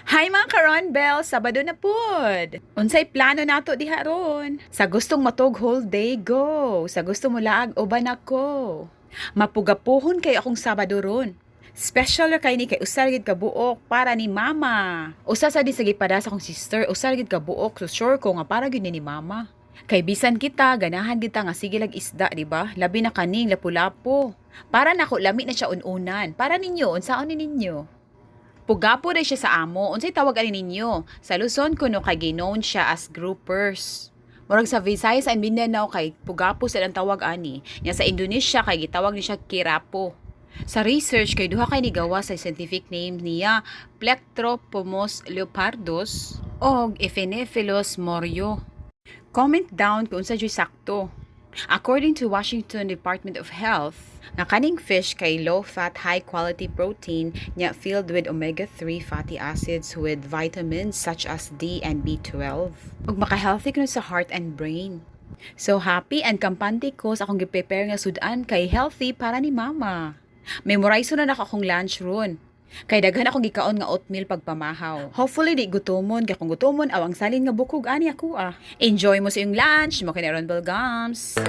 Hi, mga karon Bell, Sabado na pud. Unsay plano nato diha ron? Sa gustong matug whole day, go. Sa gusto mo laag, uban ako. Mapugapuhon kay akong Sabado ron. Special ra kay ni kay usa ra gid ka buok para ni Mama. Usa sa di sa gipada sa akong sister, usa ra gid ka buok, so sure ko nga para gyud ni Mama. Kay bisan kita, ganahan kita nga sige lag isda, di ba? Labi na kaning lapu-lapu. Para nako, lami na siya ununan. Para ninyo, unsaon ni ninyo? Pugapo rin siya sa amo. Unsay tawag ani ninyo? Sa Luzon kuno kay gi-known siya as groupers. Murag sa Visayas and Mindanao kay pugapo sila ang tawag ani. Nya sa Indonesia kay gitawag ni siya kirapo. Sa research kay duha kay nigawa sa scientific name niya, Plectropomus leopardus og Epinephelus morio. Comment down kung unsa jud sakto. According to Washington Department of Health, nga kaning fish kay low fat, high quality protein nya filled with omega-3 fatty acids with vitamins such as D and B12. Ug maka-healthy kuno sa heart and brain. So happy and kampante ko sa akong gi-prepare nga sudan kay healthy para ni Mama. Memorize na nako akong lunch ron. Kay daghan akong gikaon nga oatmeal pagpamahaw. Hopefully di gutomon, kay kung gutomon awang salin nga bukog ani ako ah. Enjoy mo sa iyong lunch, mo kini Ron Gums.